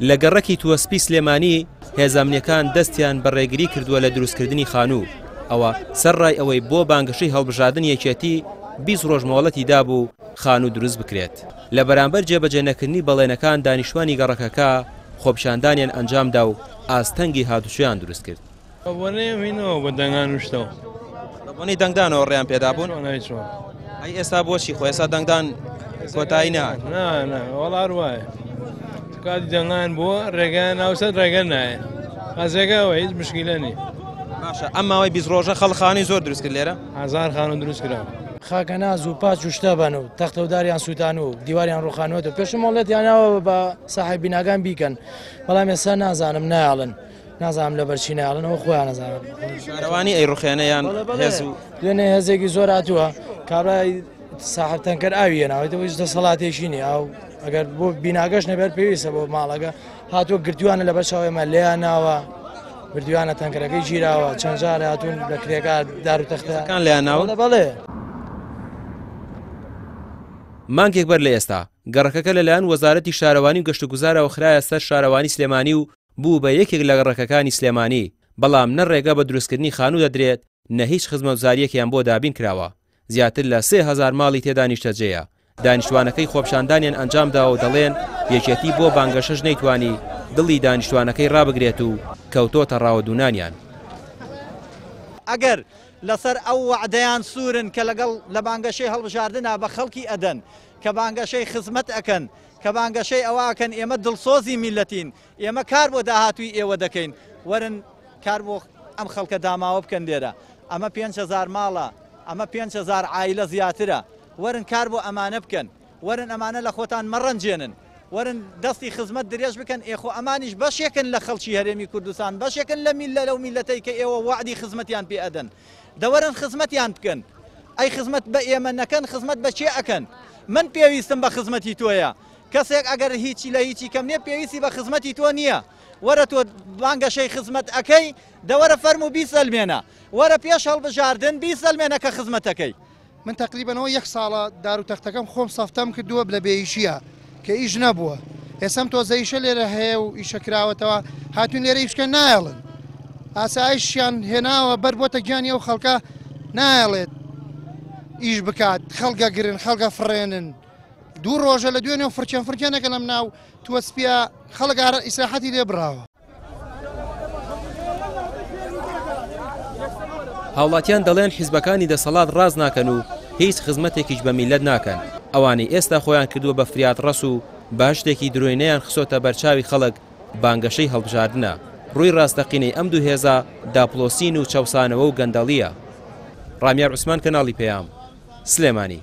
لە گەڕەکی تووەسپی سلێمانی هێزە ئەمنییەکان دەستیان بە ڕێگری کردووە لە دروستکردنی خانوو، ئەوە سەرڕای ئەوەی بۆ بانگەشەی هەڵبژاردن یەکێتی 20 ڕۆژ مۆڵەتی دابوو خانوو دروست بکرێت. لە بەرامبەر جێبەجێ نەکردنی بەڵێنەکان دانیشتوانی گەڕەکەکە خۆپیشاندانیان ئەنجامدا و ئاستەنگی هاتوچۆیان دروست کرد. بە بۆنەی ئەمینەوە بە دەنگان و شتەوە. بە بۆنەی دەنگدانەوە ڕێیان پێدابوون؟ چۆن ئەی چۆن. ئەی ئێستا بۆچی خۆ ئێستا دەنگدان کۆتایی نەهات؟ نا نا وەڵا هەر وایە. کاتی دەنگان بووە ڕێگەیان ناوسەر ڕێگە نایە. قەزیەکە ئەوە هیچ مشکیلە نییە. باشە ئەم ماوەی 20 ڕۆژە خەڵک خانووی زۆر دروست کرد لێرە؟ هەزار خانوو دروست کرا. خاکەناز و پاچ و شتە بەن و تەختە و داریان سووتان و دیواریان ڕووخانووەتەوە پێشتر مۆڵەتیان ناوە بە ساحێب بیناکان بیکەن بەڵام ئێستا نازانم نایەڵن. نازانم لەبەر چی ناڵن ئەوە خۆیان نەزانن. شارەوانی ئەی ڕوخێنە یان هێز و دوێنێ هێزێکی زۆر هاتووە کابرای ساحب تەنکەر ئاوی هێناوە هیچ دەسەڵاتێکی نییە ئاو ئەگەر بۆ بیناگەش نەبێت پێویستە بۆ ماڵەکە هاتووە گرتووانە لەبەر چاو ئێمە لێیان ناوە بردویانە تەنکەرەکەی گیراوە چەند جار هاتوون لە کرێکار دار و تەختەکان لێیان ناوە بەڵێ. مانگێک بەر لە ئێستا گەڕەکەکە لەلایەن وەزارەتی شارەوانی و گەشتوگوزارەوە خرایە سەر شارەوانی سلێمانی و بوو بە یەکێک لە گەڕەکەکانی سلێمانی، بەڵام نە ڕێگە بە دروستکردنی خانوو دەدرێت، نە هیچ خزمەتگوزارییەکیان بۆ دابین کراوە، زیاتر لە 3000 ماڵی تێدا نیشتەجێیە، دانیشتوانەکەی خۆپیشاندانیان ئەنجامداوە و دەڵێن یەکێتی بۆ بانگەشەش نەیتوانی دڵی دانیشتوانەکەی ڕابگرێت و کەوتۆتە ڕاوەدوونانیان. ئەگەر لەسەر ئەو وەعدەیان سوورن کە لەگەڵ لە بانگەشەی هەڵبژاردنا بە خەڵکی ئەدەن، کە بانگەشەی خزمەت ئەکەن، کە بانگەشەی ئەوە ئەکەن ئێمە دڵسۆزی میللەتین، ئێمە کار بۆ داهاتووی ئێوە دەکەین، وەرن کار بۆ ئەم خەڵکە داماوە بکەن لێرە، ئەمە 5000 ماڵە، ئەمە 5000 عایلە زیاترە، وەرن کار بۆ ئەمانە بکەن، وەرن ئەمانە لە خۆتان مەڕەنجێنن، وەرن دەستی خزمەت درێژ بکەن، ئێ خۆ ئەمانیش بەشێکن لە خەڵکی هەرێمی کوردستان، بەشێکن لە میللە لەو میللەتەی کە ئێوە وەعدی خزمەتیان پێ ئەدەن، دە وەرن خزمەتیان بکەن. ئەی خزمەت بە ئێمە نەکەن خزمەت بە کێ ئەکەن؟ من پێویستم بە خزمەتی تۆیە. کەسێک ئەگەر هیچی لە هیچی کەم نیە پێویستی بە خزمەتی تۆ نییە. وەرە تۆ بانگەشەی خزمەت ئەکەی، دە وەرە فەرموو بیسەلمێنە. وەرە پێش هەڵبژاردن بیسەلمێنە کە خزمەتەکەی. من تەقریبەن ئەوە یەک ساڵە دار و تەختەکەم خۆم سەفتەم کردووە لە بێ ئیشیە کە ئیش نەبووە ئێسەم تۆزە ئیشە لێرە هەیە و ئیشە کراوەتەوە هاتوون لێرە ئیش بکەن نایەڵن ئاسایشیان هێناوە بەر بۆتە گیانی ئەو خەڵکە نایەڵێت ئیش بکات خەڵگە گرن خەڵگە فڕێنن دوو ڕۆژە لە دوێنێ و فرچێن فرچێنەکە لەم ناو تووە سپیە خەڵک ئیسراحەتی لێ بڕاوە. هاوڵاتیان دەڵێن حیزبەکانی دەسەڵات ڕاست ناکەن و هیچ خزمەتێکیش بە میللەت ناکەن، ئەوانەی ئێستا خۆیان کردووە بە فریادڕەس و بەهەشتێکی درۆینەیان خسۆتە بەرچاوی خەڵک بانگەشەی هەڵبژاردنە، ڕووی ڕاستەقینەی ئەم دوو هێزە داپڵۆسین و چەوسانەوە و گەندەڵییە. ڕامیار عوسمان کەناڵی پەیام، سلێمانی.